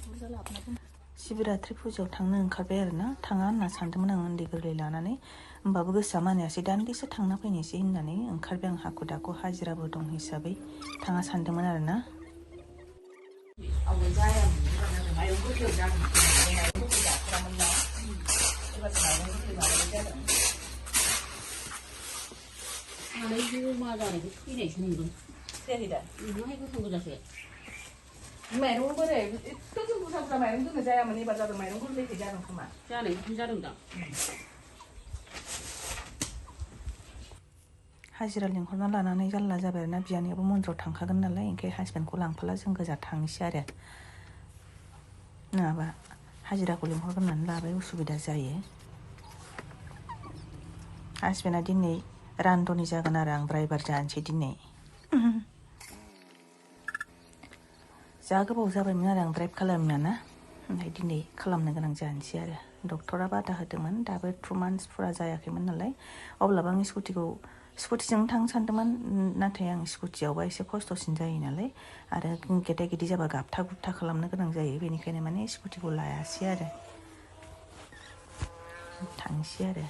Mahashivratri pujaयाव थांनो ओंखारबाय आरोना थाङा होनना सानदोंमोन आं उन्दै गोरलै लानानै होमबाबो गोसोआ मानियासै दान्दिसे थांना फैनोसै होननानै ओंखारबाय आं हाखु दाखु हाजिराबो दं हिसाबै थाङा सानदोंमोन आरोना माइरं बोरै एथ' जों बुरजा बुरजा माइरं दोननो जायामोन एबार जादों माइरं गोरलैखाय जादों खोमा जानायखौनो जादों दा हाजिरा लिंहरना लानानै जाल्ला जाबाय आरोना बियानैयाबो मन्दिराव थांखागोन नालाय ओंखाय हासबेन्डखौ लांफाला जों गोजा थांनोसै आरो नङाबा हाजिराखौ लिंहरगोन होननानै लाबाय उसुबिदा जायो हासबेन्डआ दिनै रान्दनि जागोन आरो आं ड्राइभार जानोसै दिनै जा गोबाव जाबायमोन आरो आं ड्राइभ खालामनाया ना ओमफ्राय दिनै खालामनो गोनां जानोसै आरो डक्टरा बादा होदोंमोन दाबो 2 months फुरा जायाखैमोन नालाय अब्लाबो आं स्कुटिजों थांनो सानदोंमोन नाथाय आं स्कुटियावबा एसे खस्थ'सिन जायो नालाय आरो गेदा गेदि जाबा गाबथा गुबथा खालामनो गोनां जायो बेनिखायनो माने स्कुटिखौ लायासै आरो थांसै आरो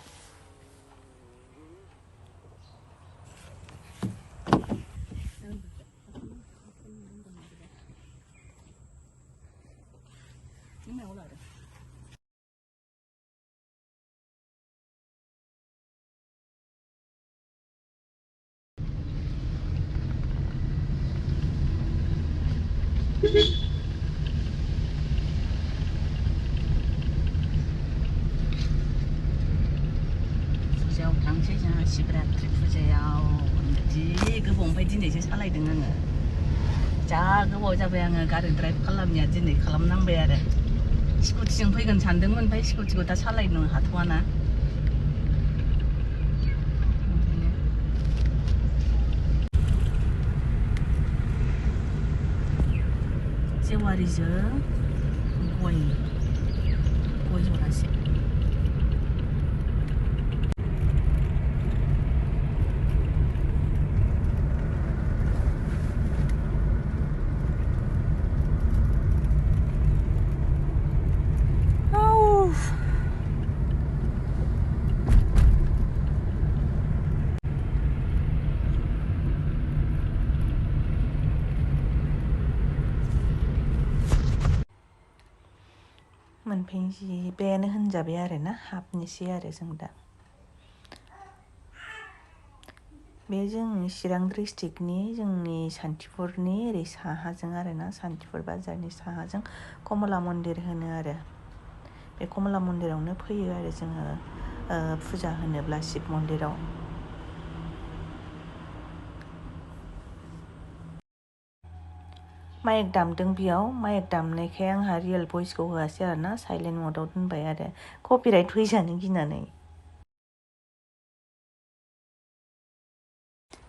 फुजायाव थांसै जोंहा शिबरात्रि फुजायाव जि गोबाव ओमफ्राय दिनैसो सालायदों आङो जा गोबाव जाबाय आङो गारि ड्राइभ खालामनाया दिनै खालामनांबाय आरो स्कुटिजों फैगोन सानदोंमोन ओमफ्राय स्कुटिखौ दा सालायनो हाथ'वाना जेवारिजों गय जरासे मोनफैबायानो होनजाबाय आरोना हाबनोसै आरो जों दा बे जोंनि चिरां डिस्ट्रिक्टनि जोंनि सान्तिपुरनि ओरै साहाजों आरोना सान्तिपुर बाजारनि साहाजों कमला मन्दिर होनो आरो बे कमला मन्दिरावनो फैयो आरो जोङो फुजा होनोब्ला शिब मन्दिराव माइक दामदों बेयाव माइक दामनायखाय आंहा रियेल भइसखौ होआसै आरोना साइलेन्ट मदाव दोनबाय आरो कपिराइट फैजानो गिनानै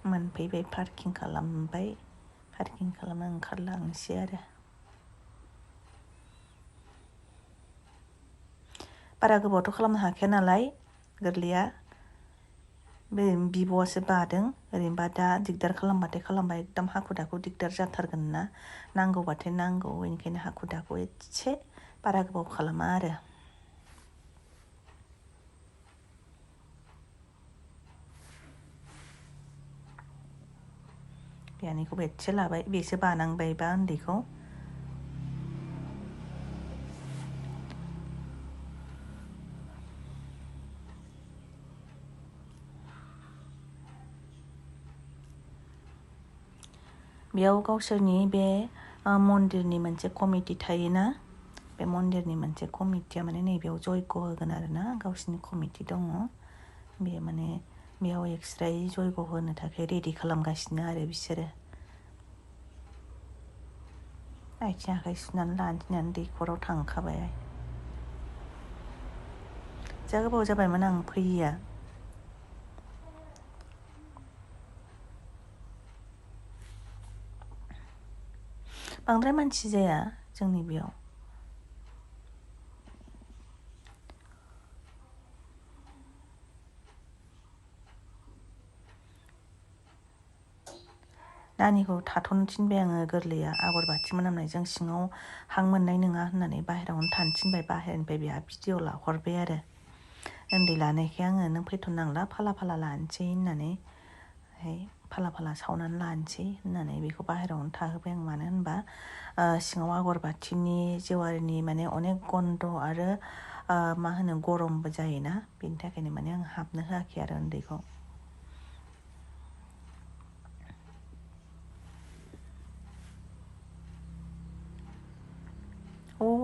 मोनफैबाय पार्किं खालामना ओंखारलांसै आरो बारा गोबावथ' खालामनो हाखाया नालाय गोरलैया बे बिब'आसो बादों ओरैनोबा दा दिगदार खालामबाथाय खालामबाय एकदम हाखु दाखु दिगदार जाथारगोन ना नांगौबाथाय नांगौ बेनिखायनो हाखु दाखु एसे बारा गोबाव खालामा आरो बियानैखौबो एसे लाबाय बेसो बानांबायबा उन्दैखौ बेयाव गावसोरनि बे मन्दिरनि मोनसे कमिटि थायोना बे मन्दिरनि मोनसे कमिटिया माने नैबेयाव जयग' होगोन आरोना गावसोरनि कमिटि दङ बे माने बेयाव एक्सट्रायै जयग' होनो थाखाय रेडि खालामगासिनो आरो बिसोरो आथिं आखाइ सुनानै लानानै दैखराव थांखाबाय जा गोबाव जाबायमोन आं फैयिया बांद्राय मानसि जाया जोंनि बेयाव नानिखौ थाथ'नो थिनबाय आङो गोरलैया आगर बाथि मोनामनायजों सिङाव हां मोननाय नङा होननानै बाहेरायावनो थानो थिनबाय। बाहेरनिफ्राय बेहा भिडिअ लाहरबाय आरो उन्दै लानायखाय आङो नों फैथ'नांला फाला फाला लानोसै होननानै फाला फाला सावनानै लानोसै होननानै बेखौ बाहेरायावनो थाहोबाय आं। मानो होनबा सिङाव आगर बाथिनि जेवारिनि माने अनेक गन्ध आरो मा होनो गरमबो जायोना, बेनि थाखायनो माने आं हाबनो होआखै आरो उन्दैखौ।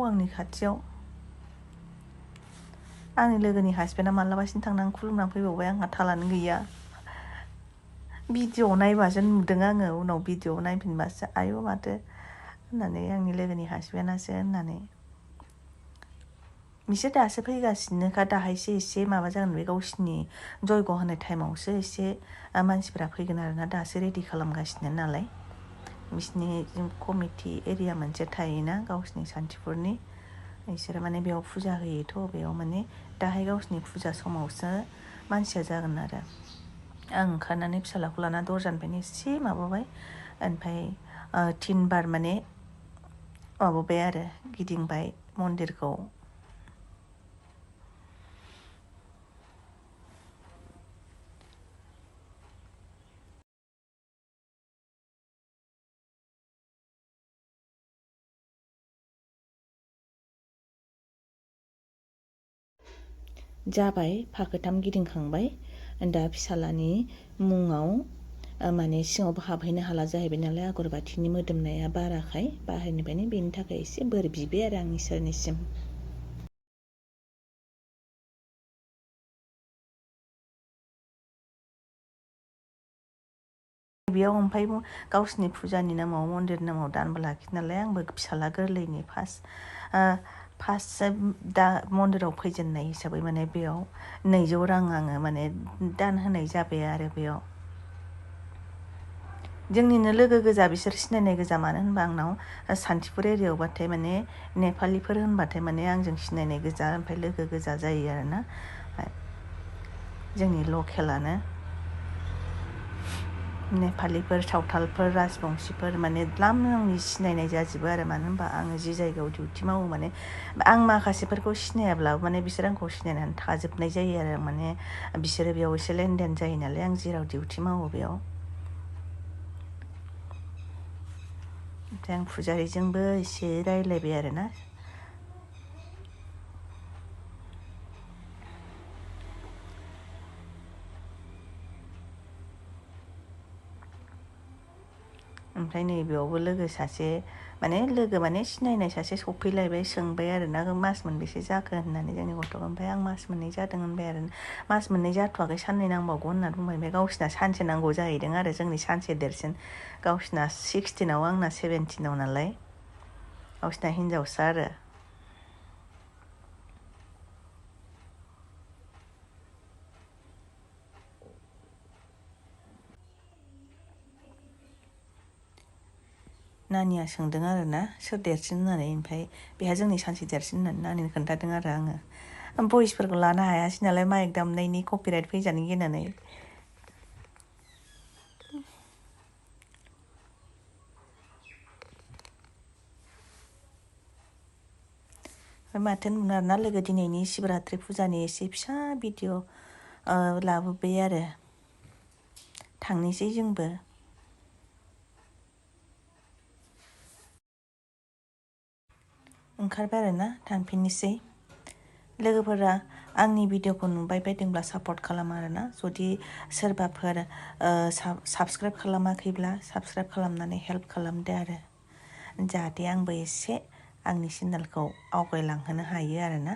आंनि खाथियाव आंनि लोगोनि हासबेन्डआ मालाबासिनो थांनानै खुलुमनानै फैबावबाय, आंहा थालानो गैया। भिडिअ नायबासो नुदों आङो, उनाव भिडिअ नायफिनबासो आयौ माथो होननानै आंनि लोगोनि हासबेन्डआसो होननानै। बिसोर दासो फैगासिनोखा, दाहायसो एसे माबा जागोन, बे गावसिनि जयग' होनाय टाइमावसो एसे मानसिफोरा फैगोन आरोना, दासो रेडि खालामगासिनो नालाय। बिसिनि कमिटि एरिया मोनसे थायोना गावसिनि सान्थिफुरनि, बिसोरो माने बेयाव फुजा होयोथ', बेयाव माने दाहाय गावसिनि फुजा समावसो मानसिया जागोन आरो। आं ओंखारनानै फिसालाखौ लाना दरजानिफ्रायनो एसे माबाबाय, ओमफ्राय 3 बार माने माबाबाय आरो गिदिंबाय मन्दिरखौ। जाबाय फाखोथाम गिदिंखांबाय, दा फिसालानि मुङाव माने सिङावबो हाबहैनो हाला जाहैबाय नालाय, आगर बाथिनि मोदोमनाया बाराखाय बाहेरनिफ्रायनो, बेनि थाखाय एसे बोर बिबाय आरो आं इसोरनिसिम। बेयाव ओमफ्राय गावसिनि फुजानि नामाव मन्दिर नामाव दानबो लाखियो नालाय, आंबो फिसाला गोरलैनि फार्स्ट दा मन्दिराव फैजेननाय हिसाबै माने बेयाव 200 रां आङो माने दान होनाय जाबाय आरो बेयाव। जोंनिनो लोगो गोजा, बिसोर सिनायनाय गोजा। मानो होनबा आंनाव सान्थिफुर एरियायावबाथाय माने नेपालिफोर होनबाथाय माने आंजों सिनायनाय गोजा, ओमफ्राय लोगो गोजा जायो आरोना, जोंनि लकेलानो। नेपालिफोर, सावथालफोर, राजबंसिफोर माने द्लाम आंनि सिनायनाय जाजोबो आरो। मानो होनबा आङो जि जायगायाव डिउटि मावो माने आं माखासेफोरखौ सिनायाब्लाबो माने बिसोर आंखौ सिनायनानै थाजोबनाय जायो आरो। माने बिसोरो बेयाव एसे लेनदेन जायो नालाय, आं जेराव डिउटि मावो बेयाव। ओमफ्राय आं फुजारिजोंबो एसे रायज्लायबाय आरोना। ओमफ्राय नैबेयावबो लोगो सासे माने सिनायनाय सासे सफैलायबाय, सोंबाय आरो ना मास मोनबेसे जाखो होननानै जोंनि गथ'खौ। ओमफ्राय आं मास 2 जादों होनबाय आरो। मास 2 जाथ'वाखै, 2 नांबावगौ होनना बुंबाय। ओमफ्राय गावसिना सानसे नांगौ जाहैदों आरो, जोंनि सानसे देरसिन। गावसिना 16 आंना 17 नालाय, गावसिना हिनजावसा आरो। नानिया सोंदों आरो ना सोर देरसिन होननानै, ओमफ्राय बेहा जोंनि सानसे देरसिन होननानै नानिनो खोन्थादों आरो आङो। भइसफोरखौ लानो हायासै नालाय, माइक दामनायनि कपिराइट फैजानो गिनानै। ओमफ्राय माथो होननो आरोना, लोगो दिनैनि शिबरात्रि फुजानि एसे फिसा भिडिअ लाबोबाय आरो, थांनोसै जोंबो। ओंखारबाय आरोना, थांफिननोसै। लोगोफोरा आंनि भिडिअखौ नुबाय बायदोंब्ला सापर्ट खालाम आरोना। जुदि सोरबाफोर साबस्क्राइब खालामाखैब्ला साबस्क्राइब खालामनानै हेल्प खालामदो आरो, जाहाथे आंबो एसे आंनि चेनेलखौ आवगायलांहोनो हायो आरोना।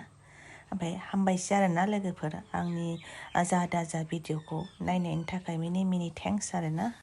ओमफ्राय हामबायसै आरोना लोगोफोर, आंनि जा भिडिअखौ नायनायनि थाखाय मिनि थेंक्स आरोना।